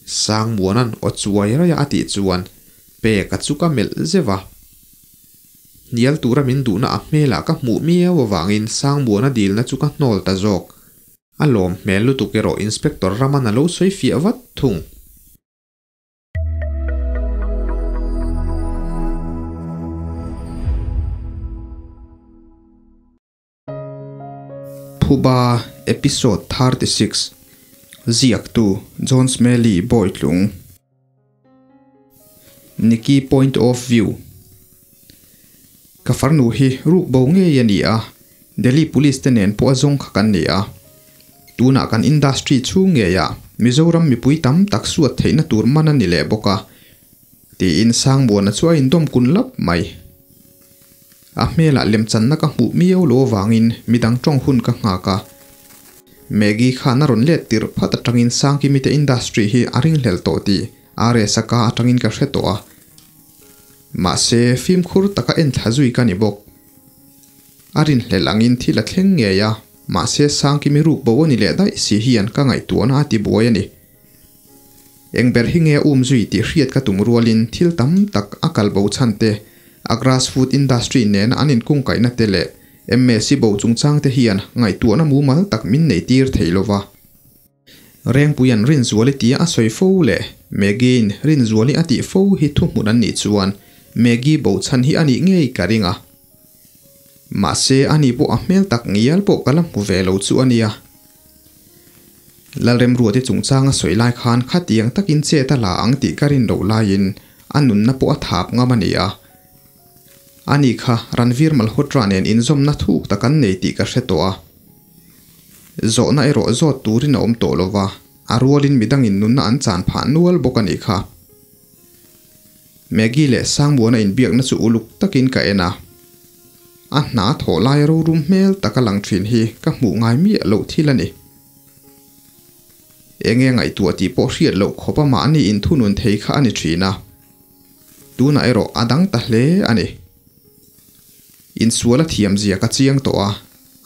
Sangmuana'n aw chuai raia a tih chuan Peka chu ka melh zeuh a. Hnial tura min duhna a hmelah ka hmuh miau avangin Sangmuana dilna chu ka hnawl ta zawk. A lawm hmel lutuk erawh Inspector Raman a lo sawi fiah vat thung. Phuba Episode 36 Ziaktu John Smelly Bawitlung Nikki Point of View Ka farnu hi ruk bo ngei a ni a, Delhi Police te nen pawh a zawng kha kan ni a. Tunah kan industry chhung ngeiah Mizoram mipui tam tak suat theihna tur man a ni leh bawk a, tiin Sangmuana chu a indawm kun lap mai. A hmelah lemchanna ka hmuh miau lo avangin midang tawng hun ka nghak a. Maggie khan a rawn let tirh phat atangin Sangkimi te industry hi a ringhlel tawh tih RS-a ka atangin ka hre tawh a. Mahse, fimkhur taka enthla zui ka ni bawk. A rinhlelh angin thil a thleng ngei a, mahse Sangkimi ruk bo a ni leh daih si hian ka ngaihtuahna a ti buai a ni. Eng ber hi nge a um zui tih hriat ka tum rualin thil tam tak a kal bo chhan te, a grass food industry nena an inkungkaihna te leh MSc bo chungchang te hian ngaihtuahna mumal tak min nei tir thei lo va. Rengpuia'n Rinzuali tia a sawi fo leh Maggie-in Rinzuali a tih fo hi thuhmun an nih chuan Maggie bo chhan hi a nih ngei ka ring a. Mahse ani pawh a hmel tak ngial pawh ka la hmu ve lo chu a nia. Lalremruate chungchanga sawi lai khan khatiang takin chet a la ang tih ka rin loh laiin a nunna pawh a thap ngam a ni a. Ani kha Ranveer Malhotra nen inzawmna thuk tak an nei tih ka hre tawh a. Zawhna erawh zawt turin a awm tawh lo va, a rualin midangin nunna an chan phah nual bawk a nih kha. Maggie leh Sangmuana inbiakna chu uluk takin ka en a. A hna thawh lai rorum hmel taka lang thin hi ka hmuh ngai miah loh thil a ni. Enge ngaihtuah tih pawh hriat loh khawp a mahni inthunun thei kha a ni thin a. Tunah erawh a dang ta hle a ni. Insual a thiam zia ka chiang tawh a,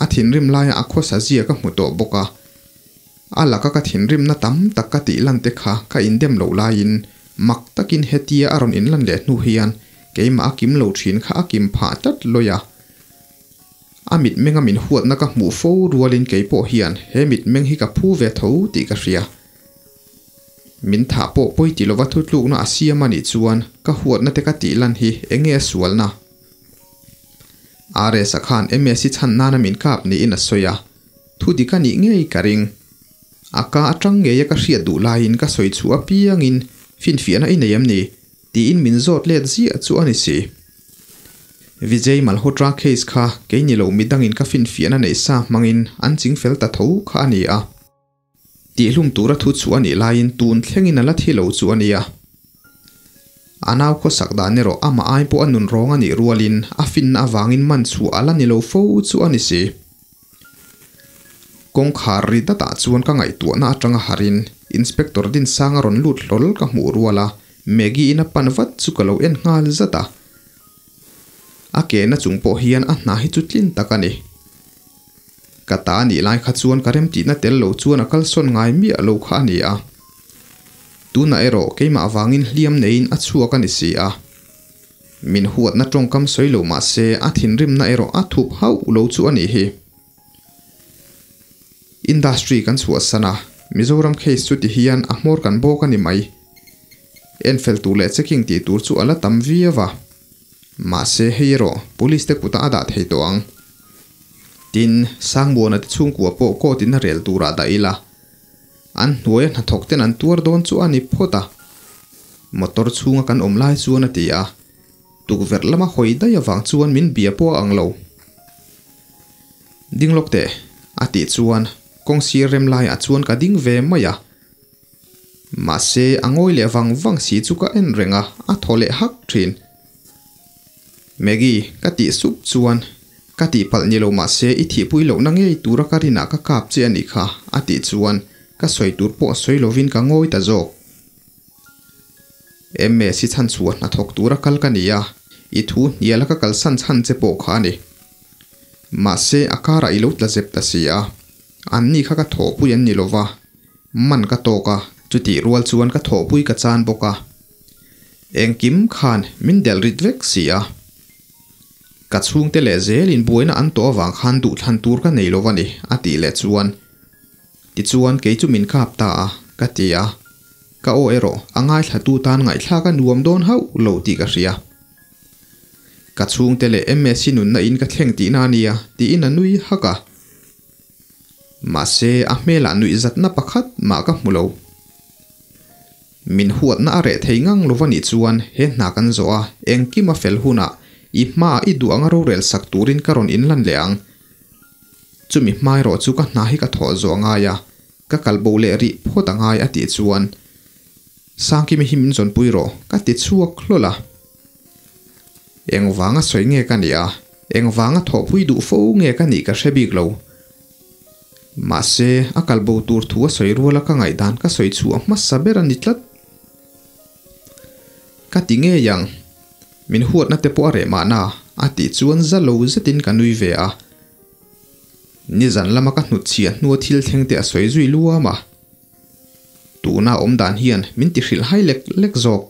a thinrim laia a khawsa zia ka hmu tawh bawk a. A laka ka thinrimna tam tak ka tih lan te kha ka indem loh laiin mak takin hetia a rawn inlan leh hnu hian keimah a kim lo thin kha a kim phah tlat lawi a. A mitmenga min huatna ka hmuh fo rualin kei pawh hian he mitmeng hi ka phu ve tho tih ka hria. Min thah pawh pawi ti lova thutlukna a siam a nih chuan ka huatna te ka tih lan hi enge a sualna? RS-a khan MSc chhan nana min kap niin a sawi a. Thu dik a nih ngei ka ring. A ka atang ngeia ka hriat duh laiin ka sawi chhuah apiangin finfiahna i nei em ni? tiin min zawt let ziah chu a ni si. Vijay Malhotra case kha kei ni lo midangin ka finfiahna neih sa hmangin an ching fel ta tho kha a ni a. Tihlum tura thu chhuah a nih laiin tun thlengin a la thi lo chu a nia. A nau khawsak dan erawh amah ai pawh a nun rawng a nih rualin a finna avangin man chhuah a la ni lo fo chu a ni si. Kawngkhar ri datah chuan ka ngaihtuahna atanga harin Inspector Dinsanga rawn lut hlawl ka hmuh rual a, Maggie-in a pan vat chu ka lo en nghal zat a. A kehna chung pawh hian a hna hi chu tlin tak a ni. Ka ta nih lai kha chuan ka remtihna tel lo chuan a kalsawn ngai miah lo kha a ni a. Tunah erawh keimah vangin hliam neiin a chhuak a ni si a. Min huatna tawngkam sawi lo mah se a thinrimna erawh a thup hauh lo chu a nih hi. Industry kan chhuahsan a, Mizoram case chu ti hian a hmawr kan bawk a ni mai. Enfel tur leh checking tih tur chu a la tam viau a. Mahse hei erawh police te kutah a dah thei tawh ang. Tin, Sangmuana te chhungkua pawh court in a rel turah dah ila. An hnuaia hnathawk ten an tuar dawn chu a ni phawt a. Motor chhunga kan awm lai chuan a ti a. Tukverh lama hawi daih avang chuan min bia pawh a ang lo. Ding lawk teh, a tih chuan kawng sir rem laiah chuan ka ding ve mai a. Mahse, a ngawi leh vang vang si chu ka en reng a, a thaw leh hak thin. Maggie, ka tih sup chuan, Ka tihpalh ni lo mahse i thihpui lohna ngei tura ka rinah ka kap che a nih kha, a tih chuan ka sawi tur pawh sawi lovin ka ngawi ta zawk. MS i chhan chhuah hnathawk tura kal ka ni a, i thu hniala ka kalsan chhan che pawh kha a ni. Mahse a karah i lo tla zep ta si a, anni kha ka thawhpui an ni lova, man ka tawk a, Chutih rual chuan ka thawhpui ka chan bawk a, engkim khan min delh rit vek si a. Ka chhungte leh zelin buaina an tawh avang khan duhthlan tur ka nei lo a ni, a tih leh chuan. Tichuan kei chu min kap ta a, ka ti a. Ka aw erawh a ngaithlatu tan ngaihthlak a nuam dawn hauh lo tih ka hria. Ka chhungte leh MSc nunna in ka thleng tihna a nia, tiin a nui hak a. Mahse, a hmelah nuihzatna pakhat mah ka hmu lo. Min huatna a reh thei ngang lo va nih chuan he hna kan zawh a, engkim a fel hunah i hmaah i duh anga rorel sak turin ka rawn inlan leh ang. Chumi hma erawh chu ka hna hi ka thawh zawh a ngai a, ka kal bo leh rih phawt a ngai a tih chuan Sangkimi hi min zawnpui rawh ka ti chhuak hlawl a. Engvanga sawi nge ka nih a, engvanga thawhpui duh fo nge ka nih ka hre bik lo. Mahse, a kal bo tur thu a sawi ruala ka ngaihdan ka sawi chhuah hmasa ber a ni tlat. Ka ti ngei ang. Min huatna te pawh a reh mahna a tih chuan za lo zetin ka nui ve a. Nizan lama ka hnutchhiah hnua thil thleng te a sawi zui luam a. Tuna awm dan hian min ti hrilh hai lek lek zawk.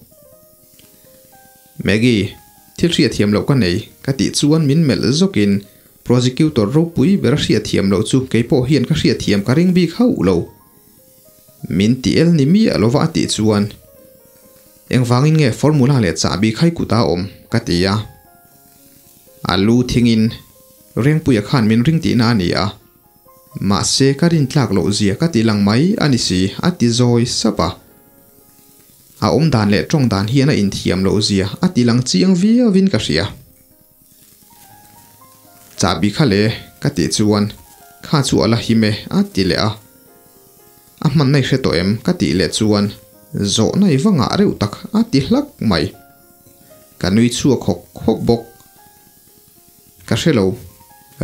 Maggie, thil hriatthiam loh ka nei, ka tih chuan min melh zawkin Prosecutor ropui ber a hriatthiam loh chu kei pawh hian ka hriatthiam ka ring bik hauh lo. Min ti el ni miah lova a tih chuan, Engvangin nge formula leh chahbi khai kut a awm? ka ti a. A lu thingin Rengpuia khan min ring tihna a ni a. Mahse ka rintlak loh zia ka ti lang mai a ni si, a ti zawi sap a. A awm dan leh tawng dan hian a inthiam loh zia a ti lang chiang viauin ka hria. Chahbi kha le ka tih chuan kha chu a la him e a ti leh a. A hmanna i hre tawh em ka tih leh chuan zawhna i va ngah reuh tak a ti hlak mai. Ka nui chhuak hawk hawk bawk. Ka hre lo.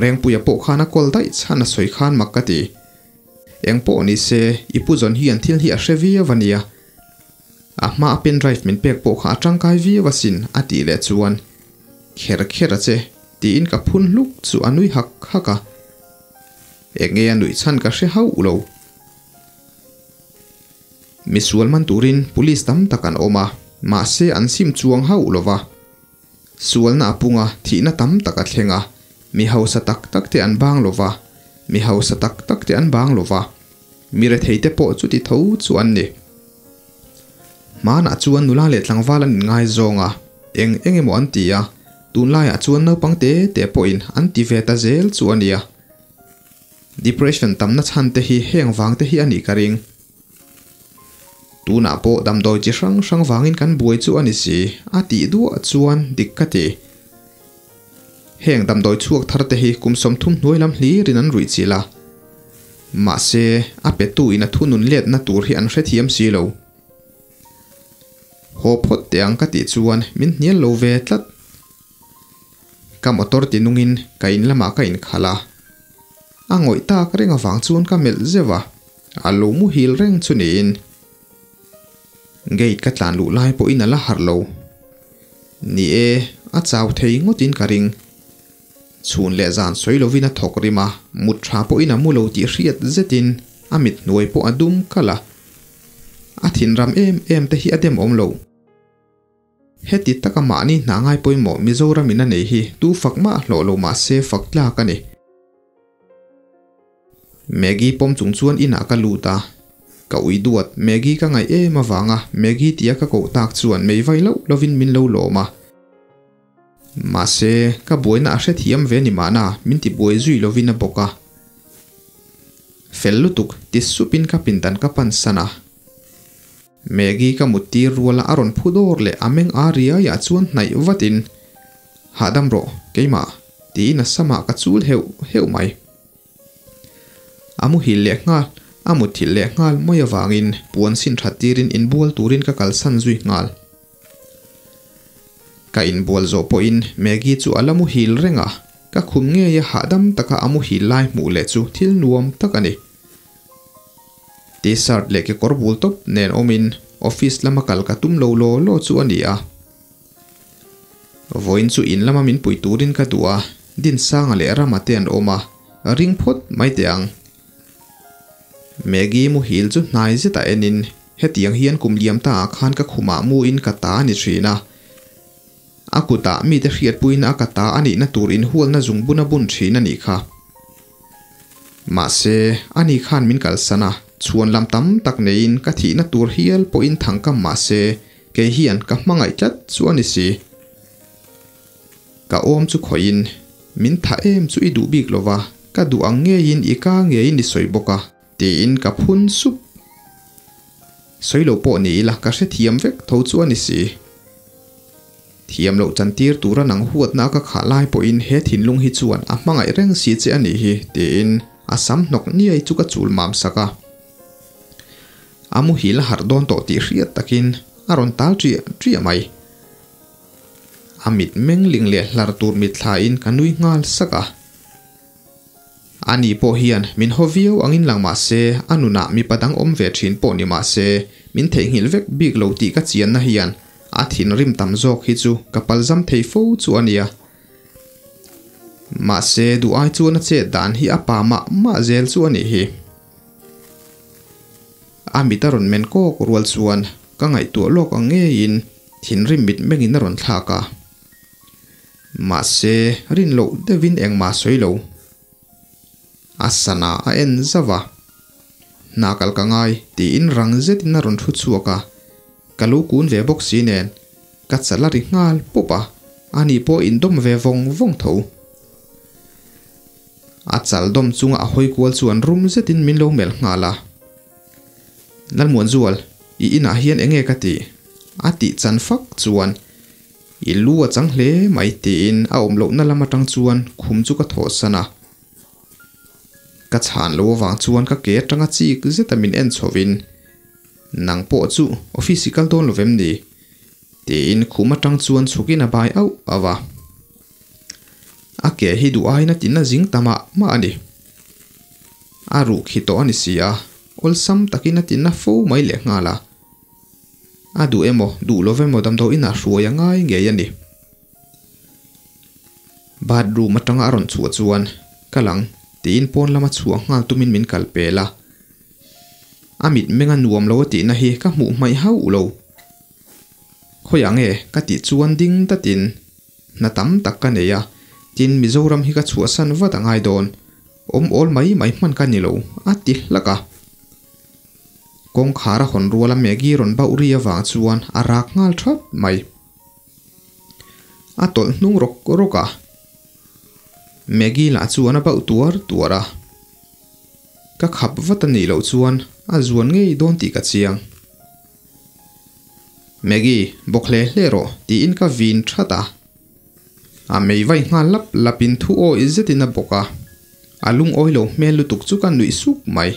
Rengpuia pawh khan a kawl daih chhan a sawi khan mak ka ti. Eng pawh ni se i pu zawn hian thil hi a hre viau a nia. A hma a pen drive min pek pawh kha a tangkai viau asin a tih leh chuan Kher kher a che tiin ka phun hluk chu a nui hak hak a. Enge a nuih chhan ka hre hauh lo. Misual man turin police tam tak an awm a, mahse an sim chuang hauh lo va. Sualna a pung a, thihna tam tak a thleng a, mi hausa tak tak te an bang lo va, mi hausa tak tak te an bang lo va. Mi rethei te pawh chuti tho chu an ni. Hmanah chuan nula leh tlangval an inngaizawng a, eng eng emaw an ti a, tunlaiah chuan naupang te te pawhin an ti ve ta zel chu a nia. Depression tamna chhan te hi heng vang te hi a nih ka ring. Tunah pawh damdawi chi hrang hrang vangin kan buai chu a ni si, a tih duah chuan dik ka ti. Heng damdawi chhuak thar te hi kum 30 hnuai lam hlirin an ruih chilh a. Mahse, a petu in a thunun letna tur hi an hrethiam si lo. Haw phawt teh ang ka tih chuan min hnial lo ve tlat. Ka motor ti nungin ka in lamah ka inkhalh a. A ngawih tak reng avang chuan ka melh zeuh a, a lo muhil reng chu niin. Gate ka tlan luh lai pawhin a la harh lo. Ni e, a chau thei ngawtin ka ring. Chhun leh zan sawi lovin a thawk rim a, mut tha pawhin a mu lo tih hriat zetin a mit hnuai pawh a dum kalh a. A thinram em em te hi a dem awm lo. Heti taka mahni hna ngai pawimawh Mizoram in a nei hi tu fak mah hlawh lo mah se fak tlak a ni. Maggie pawm chung chuan inah ka lut a, ka ui duat Maggie ka ngaih em avanga Maggie tia ka koh tak chuan mei vai loh lovin min lo lawm a. Mahse, ka buaina a hrethiam ve ni mahna min ti buai zui lovin a bawk a. Fel lutuk ti supin ka pindan ka pan san a. Maggie ka mut tir ruala a rawn phu dawr leh a meng a riaiah chuan hnaih vatin, Hahdam rawh, keimah, tiin a samah ka chul heuh heuh mai. A muhil leh nghal, a mutthilh leh nghal mai avangin puan sin that tirin inbual turin ka kalsan zui nghal. Ka inbual zawh pawhin Maggie chu a la muhil reng a, ka khum ngeia hahdam taka a muhil lai hmuh leh chu thil nuam tak a ni. T-shirt leh kekawr bul tawp nen awmin office lama kal ka tum lo law law chu a ni a. Vawiin chu in lama min pui turin ka duh a, Dinsanga leh Rama te an awm a, ring phawt mai teh ang. Maggie muhil chu hnai zetah enin Hetiang hian kum liam ta ah khan ka khumah mu in ka ta a ni thin a. A kutah mite hriatpuina a ka ta a nihna tur inhualna zungbun a bun thin a nih kha. Mahse, ani khan min kalsan a, chhuan lam tam tak neiin ka thihna tur hial pawhin thangkam mahse, kei hian ka hmangaih tlat chu a ni si. Ka awm chu khawihin, min tha em chu i duh bik lova, ka duh ang ngeiin i ka ngeiin i sawi bawk a, tiin ka phun sup. Sawi lo pawh ni ila ka hrethiam vek tho chu a ni si. Thiam loh chantir tura nang huatna ka khah lai pawhin he thinlung hi chuan a hmangaih reng si che a nih hi, tiin a sam hnawk niai chu ka chul mam sak a. A muhil a harh dawn tawh tih hriat takin a rawn tal ṭiah ṭiah mai. A mit meng ling leh hlar tur mitthlain ka nui nghal sak a. Ani pawh hian min haw viau angin lang mah se, a nunah mipa dang awm ve thin pawh ni mah se, min theihnghilh vek bik lo tih ka chianna hian a thinrim tam zawk hi chu ka palzam thei fo chu a nia. Mahse, duh ai chuan a chet dan hi a pa mah mah zel chu a nih hi. A mit a rawn men kawk rual chuan ka ngaihtuah lawk ang ngeiin thinrim mit mengin a rawn thlak a. Mahse, rin loh deuhin engmah a sawi lo. A sana a en zauh a. Hna kal ka ngai tiin rang zetin a rawn thu chhuak a. Ka lu kun ve bawk si nen ka chal a ri nghal pawp a, ani pawh indawm ve vawng vawng tho. A chal dawm chunga a hawi kual chuan rum zetin min lo melh nghal a. Lalmuanzual, i inah hian enge ka tih? A tih chan fak chuan i lu a chang hle mai tiin a awm lohna lam atang chuan khum chu ka thawhsan a. Ka chhan lo avang chuan ka ke atanga chik zeta min en chhovin, Nang pawh chu office i kal dawn lo vem ni? Tiin khum atang chuan chhukin a bai auh auh a. A ke hi duh aiin a tinna zing ta mah mah a ni. A ruh khi tawh a ni si a, awlsam takin a tinna fo mai leh nghal a. A duh emaw, duh lo emaw damdawi inah hruai a ngai ngei a ni. Bathroom atanga a rawn chhuah chuan, Ka lang, tiin pawn lama chhuah nghal tumin min kal pel a. A mitmeng a nuam lo a tihna hi ka hmuh hmaih hauh lo. Khawiah nge ka tih chuan ding datin hna tam tak ka nei a, tin Mizoram hi ka chhuahsan vat a ngai dawn, awm awl mai mai hman ka ni lo, a ti hlak a. Kawngkhar a hawn ruala Maggie rawn bauh ri avang chuan a rak nghal that mai. A tawlh hnung rawk rawk a, Maggie lah chuan a bauh tuar tuar a. Ka khap vat a nih loh chuan a zuan ngei dawn tih ka chiang. Maggie, bawk hle hle rawh, tiin ka vin that a. A mei vai nghal lap lapin thu awi zetin a bawk a. A lungawi lo hmel lutuk chu ka nuih suk mai.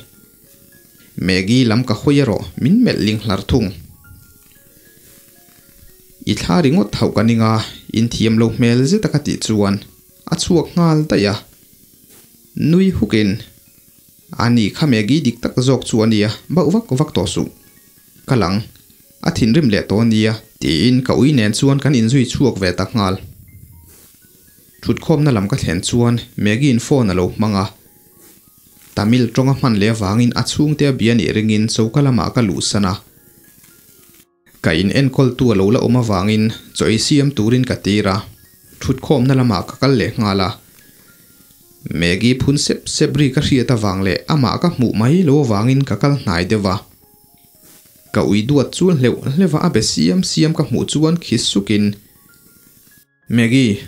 Maggie lam ka hawi erawh min melh ling hlar thung. I thla ringawt hauh ka ning a, inthiam lo hmel zeta ka tih chuan a chhuak nghal daih a. Nui hukin, A ni kha Maggie dik tak zawk chu a nia, bauh vak vak tawh suh. Ka lang, a thinrim leh tawh a nia, tiin ka ui nen chuan kan inzui chhuak ve ta nghal. Thutkhawmna lam ka thlen chuan Maggie-in phone a lo hmang a. Tamil tawnga hman leh avangin a chhungte a bia nih ringin choka lamah ka luhsan a. Ka in enkawltu a lo la awm avangin chaw ei siam turin ka tir a, thutkhawmna lamah ka kal leh nghal a. Maggie phun sep sep ri ka hriat avang leh amah ka hmuh mai lo avangin ka kal hnai deuh a. Ka ui duat chu hleuh hleuh a a be siam siam ka hmuh chuan khi sukin, Maggie,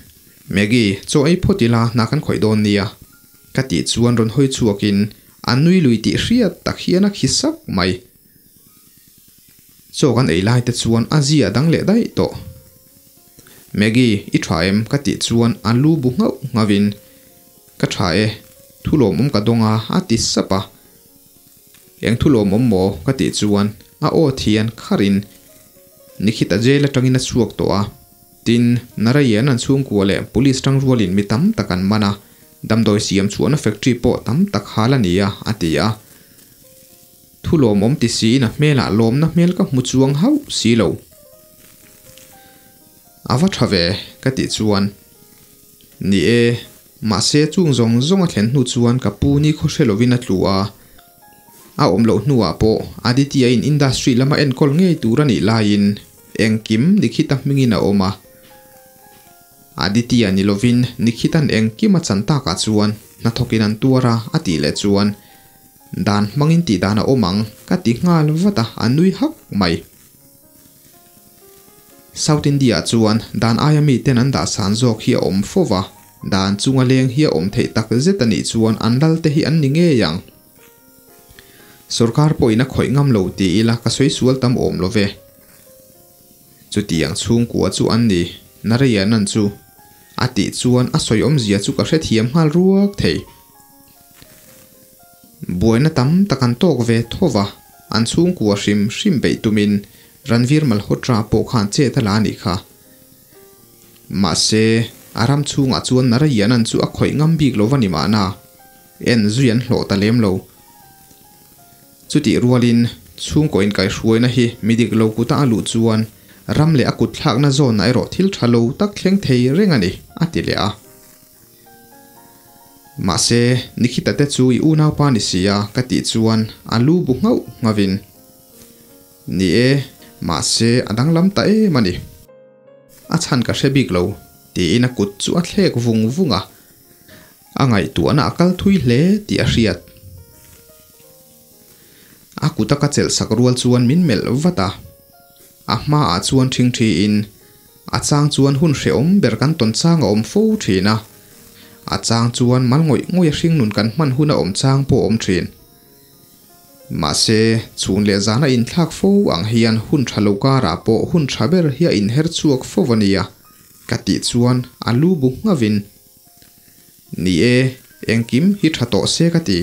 Maggie, chaw ei phawt ila hna kan khawih dawn nia. Ka tih chuan rawn hawi chhuakin a nui lui tih hriat tak hian a khi sak mai. Chaw kan ei lai te chuan a zia dang leh daih tawh. Maggie, i tha em? Ka tih chuan a lu bu nghauh nghauhin, Ka tha e, thu lawmawm ka dawng a, a ti sap a. Eng thu lawmawm maw? Ka tih chuan a aw thian kharin Nikhita jail atangin a chhuak tawh a. Tin, Narayan an chhungkua leh police tangrualin mi tam tak an man a, damdawi siam chhuahna factory pawh tam tak hal a ni a, a ti a. Thu lawmawm ti siin a hmelah lawmna hmel ka hmu chuang hauh si lo. A va tha ve, ka tih chuan. Ni e, mahse chung zawng zawng a thlen hnu chuan ka pu ni khaw hre lovin a tlu a. A awm loh hnuah pawh Aditya in industry lama enkawl ngei tur a nih laiin engkim Nikhita hmingin a awm a. Aditya ni lovin Nikhita'n engkim a chan takah chuan hnathawkin an tuar a a tih leh chuan dan hmangin tih dan a awm ang ka ti nghal vat a, a nui hak mai. South India ah chuan dan aia miten an dah san zawk hi a awm fo va, dan chunga leng hi a awm theih tak zet a nih chuan an lal te hi an ni ngei ang. Sorkar pawhin a khawih ngam lo ti ila ka sawi sual tam awm lo ve. Chutiang chhungkua chu an ni, Narayanan chu a tih chuan a sawi awmzia chu ka hrethiam nghal ruak thei. Buaina tam tak an tawk ve tho va, an chhungkua hrim hrim beih tumin Ranveer Malhotra pawh khan chet a la a nih kha. Mahse, a ram chhungah chuan Narayanan chu a khawih ngam bik lo va ni mahna, en zui an hlawh ta lem lo. Chutih rualin, chhungkaw inkaihhruaina hi mi dik lo kuta a luh chuan ram leh a kutthlakna zawnah erawh thil tha lo tak thleng thei reng a ni, a ti leh a. Mahse, Nikhita te chu i unaupa ni si a, ka tih chuan a lu bu nghauh nghavin, Ni e, mahse a danglam ta em a ni. A chhan ka hre bik lo, tiin a kut chu a thlek vung vung a. A ngaihtuahna a kal thui hle tih a hriat. A kuta ka chelh sak rual chuan min melh vat a. A hmaah chuan ṭhingṭhiin a chang chuan hun hrehawm ber kan tawn chang a awm fo ṭhin a. A chang chuan mal ngawih ngawih a hringnun kan hman hun a awm chang pawh a awm ṭhin. Mahse, chhun leh zana inthlak fo ang hian hun ṭha lo karah pawh hun ṭha ber hi a inher chhuak fo a nia, ka tih chuan a lu bu nghavin. Ni e, engkim hi tha tawh se ka ti.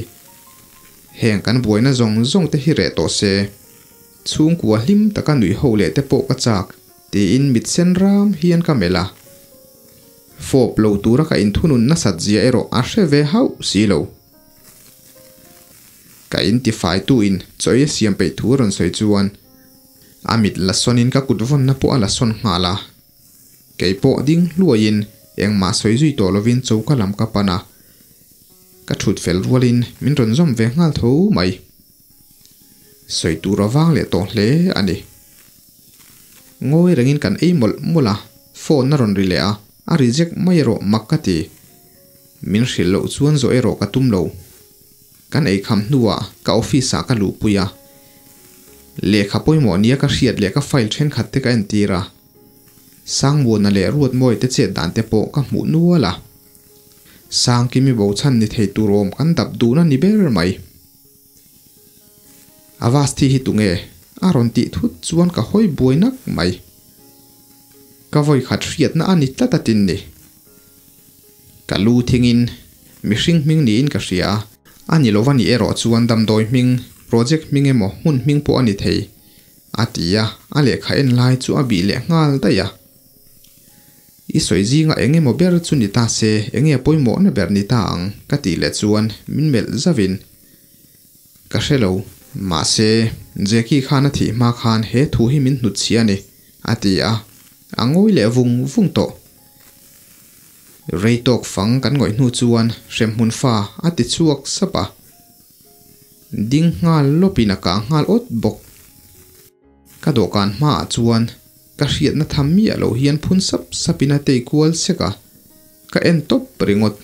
Heng kan buaina zawng zawng te hi reh tawh se. Chhungkua hlim taka nuih ho leh te pawh ka chak, tiin mit sen ram hian ka melh a. Fawp lo tura ka inthunun nasat zia erawh a hre ve hauh si lo. Ka intifai tu in chaw ei a siam peih thu a rawn sawi chuan a mit la sawnin ka kut vawnna pawh a la sawn nghal a. Kei pawh ding hluaiin engmah sawi zui tawh lovin choka lam ka pan a, ka thut fel rualin min rawn zawm ve nghal tho mai. Sawi tur a vang leh tawh hle a ni. Ngawi rengin kan ei mawlh mawlh a, phone a rawn ri leh a, a reject mai erawh mak ka ti. Min hrilh loh chuan zawh erawh ka tum lo. Kan eikham hnuah ka office ah ka luhpui a, lehkha pawimawh nia ka hriat leh ka file thenkhat te ka entir a. Sangmuana leh Ruatmawi te chet dan te pawh ka hmuh nual a. Sangkimi bo chhan ni thei tur awm kan dap dun a ni ber mai. Avasthi hi tunge? A rawn tih thut chuan ka hawi buai nak mai. Ka vawi khat hriatna a ni tlat a tin ni. Ka lu thingin mihring hming niin ka hria a, a ni lova ni erawh chuan damdawi hming, project hming emaw hmun hming pawh a ni thei. A ti a, a lehkha en lai chu a bih leh nghal daih a. I sawi zinga eng emaw ber chu ni ta se, enge pawimawhna ber ni ta ang? ka tih leh chuan min melh zauhin, Ka hre lo, mahse, Jackie khan a thih hma khan he thu hi min hnutchhiah a ni, a ti a, a ngawi leh vung vung tawh. Rei tawk fang kan ngawih hnu chuan hremhmun fa a ti chhuak sap a. Ding nghal lawpin a kah nghal awt bawk. Ka dawhkan hmaah chuan ka hriatna tham miah loh hian phun sap sapin a tei kual sek a, ka en tawp ringawt.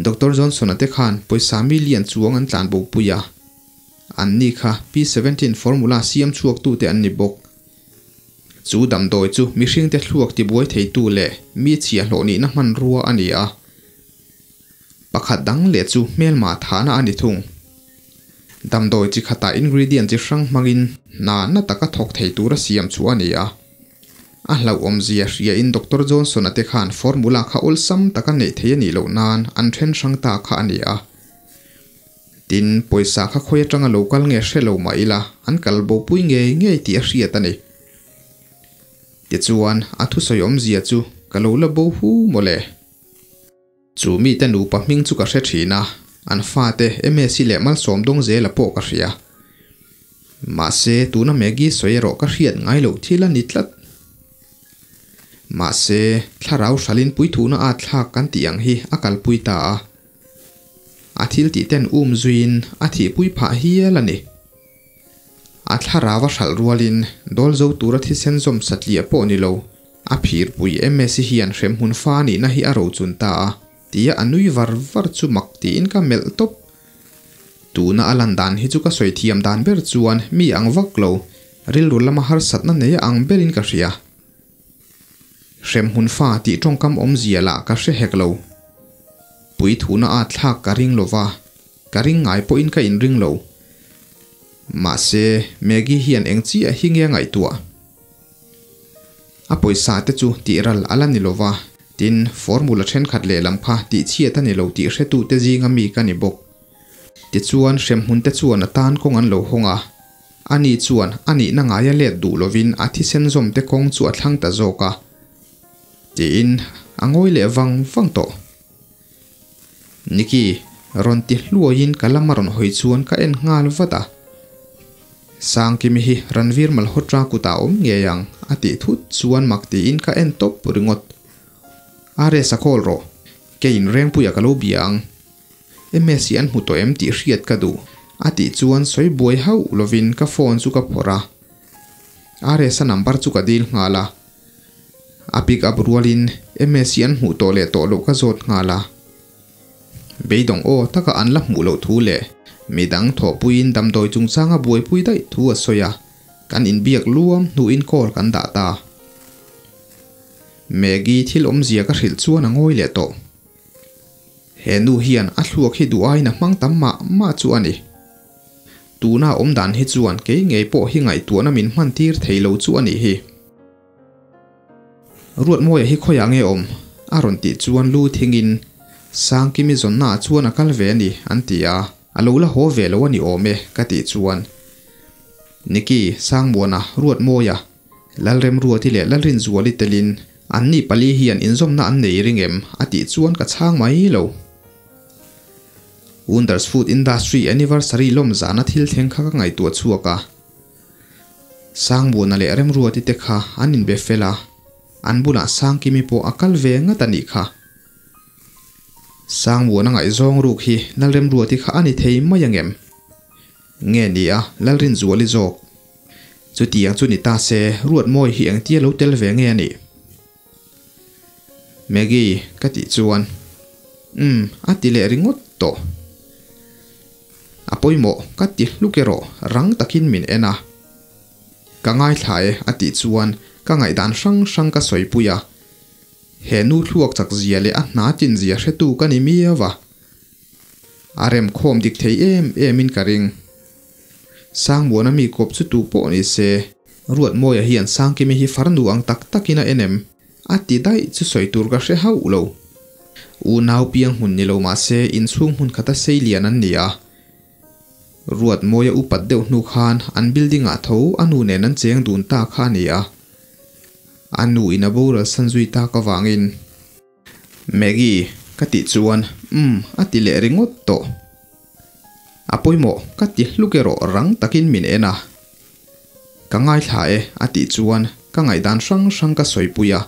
Doctor Johnson-a te khan pawisa million chuang an tlan bopui a, anni kha P17 formula siam chhuaktute an ni bawk. Chu damdawi chu mihringte thluak tibuai theitu leh mi chhiahhlawh nihna hmanrua a ni a. Pakhat dang leh chu hmelma thahna a ni thung. Damdawi chi khatah ingredient chi hrang hmangin hna na taka thawk thei tura siam chu a ni a. A hlauhawmzia hriain Doctor Johnson-a te khan formula kha awlsam taka neih thei a nih loh nan an then hrang ta kha a ni a. Tin, pawisa kha khawi atanga lo kal nge hre lo mah ila an kal bopui ngei ngei tih a hriat a ni. Tichuan, a thusawi awmzia chu ka lo la bo hu mawle. Chu mite nupa hming chu ka hre thin a, an fate Msi leh Malsawm dawng zela pawh ka hria. Mahse, tuna Maggie sawi erawh ka hriat ngai loh thil a ni tlat. Mahse, thlarau hralin puithuhna at thlak kan tih ang hi a kalpui ta a. A thil tih ten um zuiin a thihpui phah hial a ni. A thlarau a hralh rualin dawl zo tura thisen zawm satliah pawh ni lo, a phirpui Msi hian hremhmun fa nihna hi a rochun ta a, tia a nui var var chu mak tiin ka melh tawp. Tuna a lan dan hi chu ka sawi thiam dan ber chuan mi ang vak lo, rilru lama harsatna nei a ang berin ka hria. Hremhmun fa tih tawngkam awmzia lah ka hre hek lo. Puithuna a thlak ka ring lo va, ka ring ngai pawhin ka inring lo. Mahse, Maggie hian eng chiah hi nge a ngaihtuah? A pawisa te chu tih ral a la ni lo va, tin, formula thenkhat lehlam kha tihchhiat a ni lo tih hretute zinga mi ka ni bawk. Tichuan, hremhmun te chuan a tan kawng an lo hawng a. Ani chuan a nihna ngaia let duh lovin a thisen zawm te kawng chu a thlang ta zawk a, tiin a ngawi leh vang vang tawh. Niki, rawn ti hluaiin ka lam a rawn hawi chuan ka en nghal vat a. Sangkimi hi Ranveer Malhotra kutah a awm ngei ang a tih thut chuan mak tiin ka en tawp ringawt. RS a call rawh, keiin Rengpuia ka lo bia ang. Msi an hmu tawh em tih hriat ka duh a tih chuan sawi buai hauh lovin ka phone chu ka phawrh a. RS a number chu ka dil nghal a. A pick up rualin Msi an hmuh tawh leh tawh loh ka zawt nghal a. Beidawng aw taka an la hmuh loh thu leh midang thawhpuiin damdawi chungchanga buaipui daih thu a sawi a, kan inbiak luam hnuin call kan dah ta. Maggie thil awmzia ka hrilh chuan a ngawi leh tawh. He nu hian a thluak hi duh aiin a hmang tam mah mah chu a ni. Tuna awm dan hi chuan kei ngei pawh hi ngaihtuahna min hman tir thei lo chu a nih hi. Ruatmawia hi khawiah nge awm? A rawn tih chuan lu thingin Sangkimi zawnnaah chuan a kal ve a ni an ti a, a lo la haw ve lo a ni awm e ka tih chuan Niki, Sangmuana, Ruatmawia, Lalremruati leh Lalrinzuali telin anni pali hian inzawmna an nei ring em? a tih chuan ka chhang mai lo. Wonders Food Industry Anniversary lawm zana thil thleng kha ka ngaihtuah chhuak a. Sangmuana leh Remruati te kha an inbe fel a, an bulah Sangkimi pawh a kal ve ngat a nih kha. Sangmuana ngaihzawng ruk hi Lalremruati kha a ni thei mai angem? Nge ni a, Lalrinzuali zawk. Chutiang chu ni ta se, Ruatmawi hi engtia lo tel ve nge a nih? Maggie, ka tih chuan, Umm, a ti leh ringawt tawh. A pawimawh, ka ti hluk erawh, rang takin min en a. Ka ngaithla e, a tih chuan ka ngaihdan hrang hrang ka sawipui a. He nu thluak chak zia leh a hna tlin zia hretu ka ni miau a. A remkhawm dik thei em em in ka ring. Sangmuana mi kawp chu tu pawh ni se, Ruatmawia hian Sangkimi hi farnu ang tak takin a en em? A ti daih chu sawi tur ka hre hauh lo. Unau piang hmun ni lo mah se inchhung hmun khata sei lian an ni a. Ruatmawia upat deuh hnu khan an building ah tho a nu nen an cheng dun ta kha a ni a. A nu in a boral san zui tak avangin. Maggie, ka tih chuan umm a ti leh ringawt tawh. A pawimawh, ka ti hluk erawh rang takin min en a. Ka ngaithla e a tih chuan ka ngaihdan hrang hrang ka sawipui a.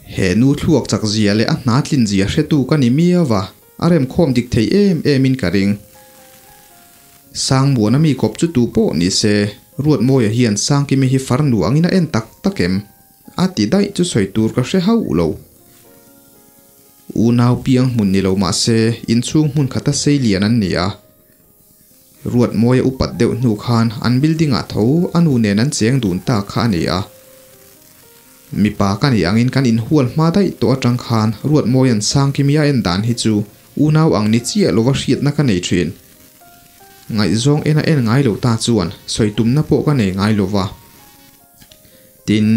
He nu thluak chak zia leh a hna tlin zia hretu ka ni miau a, a remkhawm dik thei em em in ka ring. Sangmuana mi kawp chu tu pawh ni se, Ruatmawia hian Sangkimi hi farnu angin a en tak tak em? A ti daih chu sawi tur ka hre hauh lo. Unau piang hmun ni lo mah se inchhung hmun khata sei lian an ni a. Ruatmawia upat deuh hnu khan an building ah tho a nu nen an cheng dun ta kha a ni a. Mipa ka nih angin kan inhual hma daih tawh atang khan Ruatmawia'n Sangkimi a en dan hi chu unau ang ni chiah lova hriatna ka nei thin. Ngaihzawng en a en ngai lo ta chuan sawi tumna pawh ka nei ngai lova. Tin,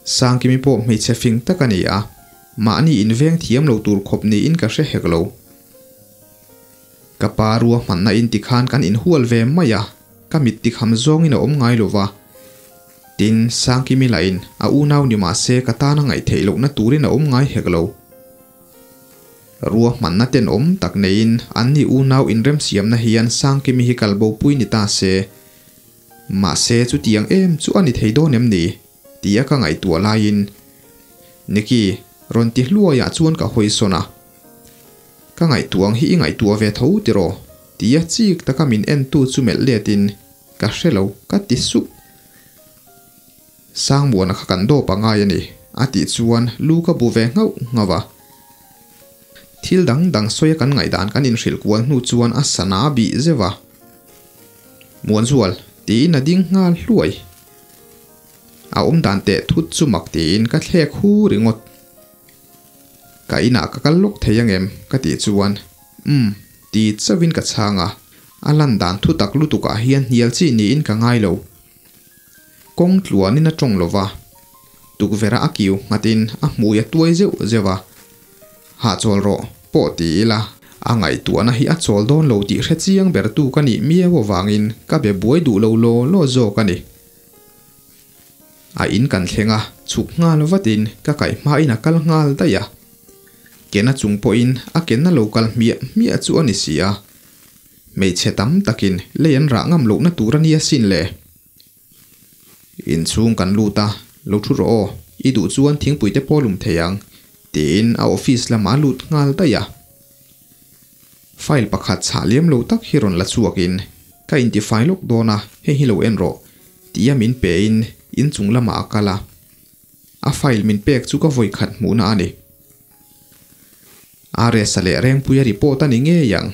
Sangkimi pawh hmeichhe fing tak a ni a, mahni inveng thiam lo tur khawp niin ka hre hek lo. Ka pa ruahmanna in tikhan kan inhual ve mai a, ka mit tikham zawngin a awm ngai lo va. Tin, Sangkimi lahin a unau ni mah se ka tana ngaihtheih lohna turin a awm ngai hek lo. Ruahmanna tenawm tak neiin anni unau inremsiamna hian Sangkimi hi kalbopui ni ta se, Mahse chutiang em chu a ni thei dawn em ni? Tia ka ngaihtuah laiin Nicky rawn ti hluaiah chuan ka hawi sawn a. Ka ngaihtuah ang hi i ngaihtuah ve tho tiraw? Tia chik taka min entu chu melh letin, Ka hre lo, ka ti sup. Sangmuana kha kan dawp a ngai a ni, a tih chuan lu ka bu ve nghauh nghauh a. Thil dang dang sawia kan ngaihdan kan inhrilh kual hnu chuan a sana a bih zeuh a. Muanzual, tiin a ding nghal hluai. A awm dan teh thut chu mak tiin ka thlek hu ringawt. Ka inah ka kal lawk thei angem? ka tih chuan, Umm, ti chauhin ka chhang a. A lan dan thu tak lutukah hian hnial chi niin ka ngai lo. Kawng tluanin a tawng lo va, tukverh a kiu nghatin a hmui a tuai zeuh zeuh a. Hahchawl rawh, pawh ti ila, a ngaihtuahna hi a chawl dawn lo tih hre chiang bertu ka nih miau avangin ka be buai duh lo law law zawk a ni. A in kan thleng a, chhuk nghal vatin ka kaih hmain a kal nghal daih a. Kena chung pawhin a kenna lo kal hmiah hmiah chu a ni si a. Hmeichhe tam takin lei an rah ngam lohna tur a nia sin le. Inchhung kan lut a, lo thu rawh aw, i duh chuan thingpui te pawh lum thei ang, tiin a office lamah a lut nghal daih a. File pakhat chhah liam lo tak hi rawn la chhuakin, Ka intifai lawk dawn a, hei hi lo en rawh, tia min pein inchung lamah a kal a. A file min pek chu ka vawi khat hmuhna a ni. RS-a leh Rengpuia report a ni ngei ang.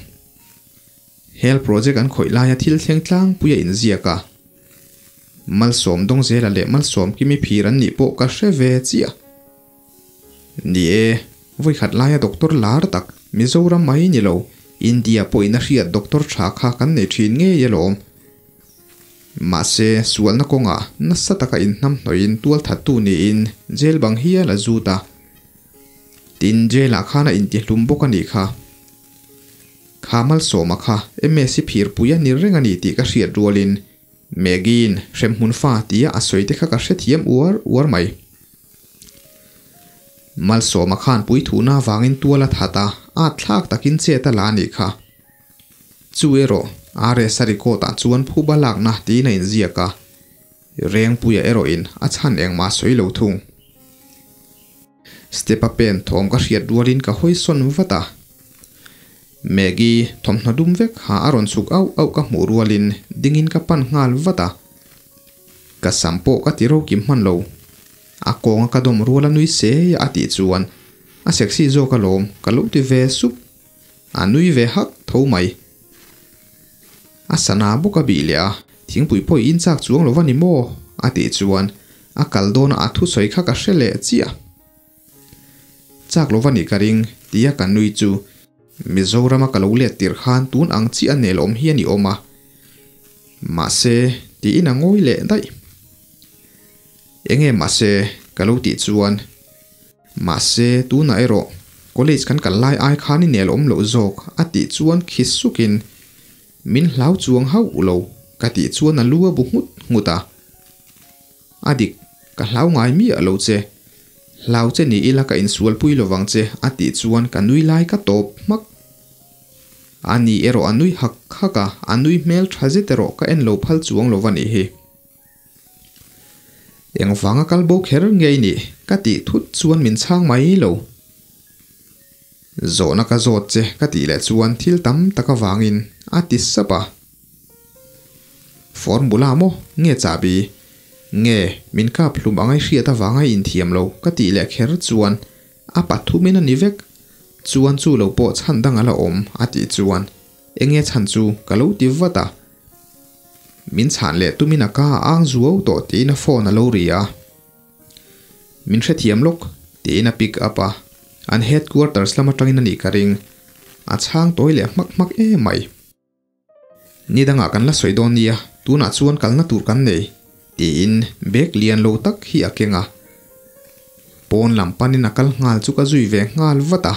Hel project an khawih laia thil thleng tlangpui a inziak a. Malsawm Dawngzela leh Malsawm Kimi phir an nih pawh ka hre ve chiah. Ni e, vawikhat laia doctor lar tak, Mizoram mai ni lo, India pawhin a hriat doctor tha kha kan nei thin ngei alawm. Mahse, sualna kawngah nasa taka inhnamhnawhin tualthattu niin jail bang hial a zut a. Tin, jail-ah khan a intihlum bawk a nih kha. Kha Malsawma kha MSc phirpui a ni reng a ni tih ka hriat rualin Maggie-in hremhmun fa tia a sawi te kha ka hrethiam uar uar mai. Malsawma khan puithuhna avangin tual a that a, at thlak takin chet a la a nih kha. Chu erawh RS a record-ah chuan phuba lakna tiin a inziak a, Rengpuia erawhin a chhan engmah a sawi lo thung. Step-a pen thawm ka hriat rualin ka hawi sawn vat a. Maggie thawmhnaw dum vek ha a rawn chhuk auh auh ka hmuh rualin dingin ka pan nghal vat a. Ka sam pawh ka ti rokim hman lo. A kawnga ka dawm rual a nui se a tih chuan a sexy zawk alawm ka lo ti ve sup. A nui ve hak tho mai. A sana bawk a bih leh a, thingpui pawh i inchak chuang lo va ni maw? a tih chuan a kal dawn a a thusawi kha ka hre leh chiah. Chak lo va nih ka ring, tia ka nui chu Mizorama ka lo let tir khan tun ang chiah a nel awm hi a ni awm a. Mahse, tiin a ngawi leh daih. Enge mahse, ka lo tih chuan Mahse, tunah erawh college kan kal lai ai khan i nel awm loh zawk a tih chuan khi sukin min hlau chuang hauh lo ka tih chuan a lu a bu nghut nghut a. A dik, ka hlau ngai miah lo che. Hlau che ni ila ka insualpui lovang che a tih chuan ka nui lai ka tawp hmak. A ni erawh a nui hak hak a, a nui hmel tha zet erawh ka en lo phal chuang lo va nih hi. Engvanga kal bo kher ngei nih ka tih thut chuan min chhang mai lo. Zawhna ka zawt che ka tih leh chuan thil tam tak avangin a ti sap a. Formula maw nge chahbi? Nge min kap hlum anga i hriat avanga i inthiam lo ka tih leh kher chuan a pathumin a ni vek. Chuan chu lo pawh chhan dang a la awm a tih chuan enge chhan chu ka lo ti vat a. Min chhan leh tumin a ka a ang zuau tawh tiin a phone a lo ri a. Min hrethiam lawk tiin a pick up a, an headquarters lam atangin a nih ka ring. A chhang tawi leh hmak hmak em mai. Ni dangah kan la sawi dawn nia, tunah chuan kalna tur kan nei tiin bag lian lo tak hi a keng a. Pawn lam panin a kal nghal chu ka zui ve nghal vat a.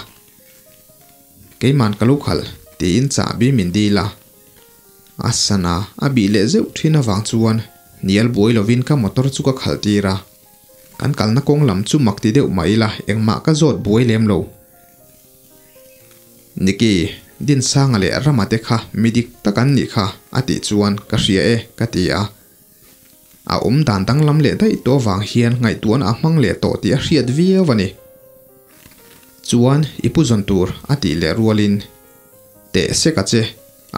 Keiman ka lo khalh tiin chahbi min dil a. A sana a bih leh zeuh thin avang chuan hnial buai lovin ka motor chu ka khalh tir a. Kan kalna kawng lam chu mak ti deuh mah ila engmah ka zawt buai lem lo. Niki, Dinsanga leh Rama te kha mi dik tak an nih kha a tih chuan ka hria e ka ti a. A awm dan danglam leh daih tawh avang hian ngaihtuahna a hmang leh tawh tih a hriat viau a ni. Chuan i pu zawn tur a tih leh rualin, Teh sek a che,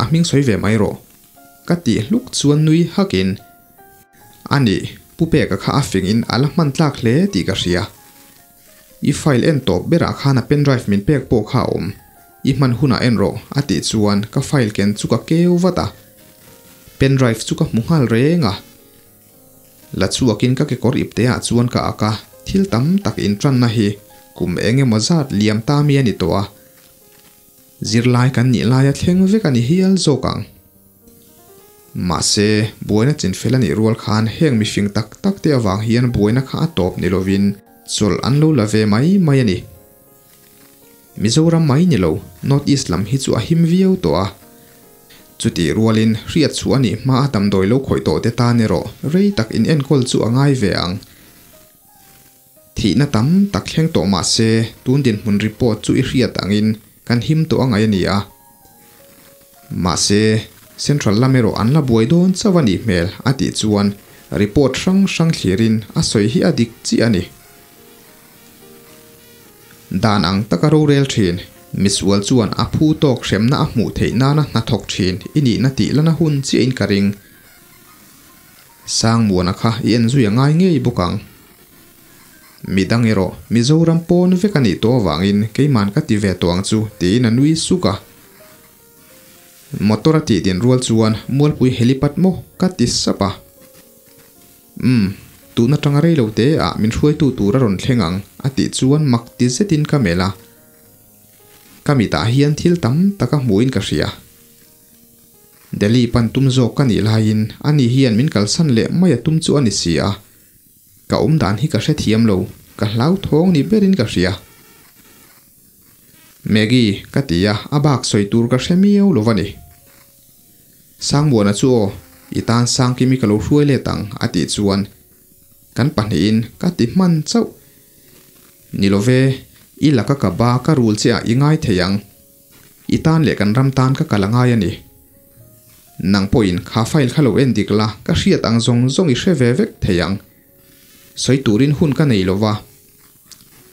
a hming sawi ve mai rawh. Ka tih hluk chuan nui hakin, A nih, Pu Peka kha a fingin a la hman tlak hle tih ka hria. I file en tawp berah khan a pendrive min pek pawh kha a awm. I hman hunah en rawh, a tih chuan ka file ken chu ka keu vat a. Pendrive chu ka hmu nghal reng a. La chhuakin ka kekawr ipte ah chuan ka ak a, thil tam tak intranna hi kum eng emaw zat liam ta mi a ni tawh a. Zirlai kan nih laia thleng vek a ni hial zawk ang. Mahse, buaina chinfel a nih rual khan heng mifing tak tak te avang hian buaina kha a tawp ni lovin chawlh an lo la ve mai mai a ni. Mizoram mai ni lo, North East lam hi chu a him viau tawh a. Chutih rualin hriat chhuah a nih hma a damdawi lo khawih tawh te tan erawh rei tak in enkawl chu a ngai ve ang. Thihna tam tak thleng tawh mah se, tun dinhmun report chu i hriat angin kan him tawh a ngaih a ni a. Mahse, Central lam erawh an la buai dawn chauh a nih hmel a tih chuan report hrang hrang thlirin a sawi hi a dik chiah a ni. Dan ang taka rorel thin, misual chuan a phu tawk hremna a hmuh theih nana hnathawk thin i nihna tih lana hun chiahin ka ring. Sangmuana kha i en zui a ngai ngei bawk ang. Midang erawh Mizoram pawn vek a nih tawh avangin keiman ka ti ve tawh ang chu tiin a nui suk a. Motor a tih din rual chuan Mualpui helipad maw ka ti sap a. Umm, tun atanga rei lo te ah min hruaitu tur a rawn thleng ang a tih chuan mak ti zetin ka melh a. Ka mitah hian thil tam tak a hmuhin ka hria. Delhi pan tum zawk ka nih laiin ani hian min kalsan leh mai a tum chu a ni si a. Ka awm dan hi ka hrethiam lo, ka hlauthawng ni berin ka hria. Maggie, ka ti a, a bak sawi tur ka hre miau lo va ni. Sangmuana chu aw, i tan Sangkimi ka lo hruai let ang, a tih chuan kan pahnihin ka ti hman chauh. Ni lo ve, i laka ka ba ka rul che ah i ngai thei ang. I tan leh kan ram tan ka kal a ngai a ni. Nang pawhin kha file kha lo en dik la, ka hriat ang zawng zawng i hre ve vek thei ang. Sawi turin hun ka nei lo va.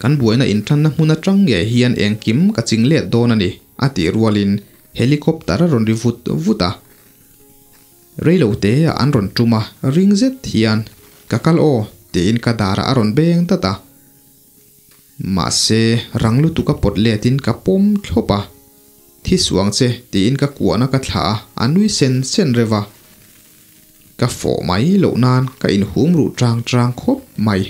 Kan buaina intanna hmun atang ngei hian engkim ka ching let dawn a ni, a tih rualin helicopter a rawn ri vut vut a. Reilo te ah an rawn tum a, ring zet hian, Ka kal aw, tiin ka darah a rawn beng dat a. Mahse, rang lutuk a pawt letin ka pawm thlawp a. Thi suang che, tiin ka kuahna ka thlah a, a nui sen sen reuh a. Ka fawh mai loh nan ka inhum ruh tang tang khawp mai.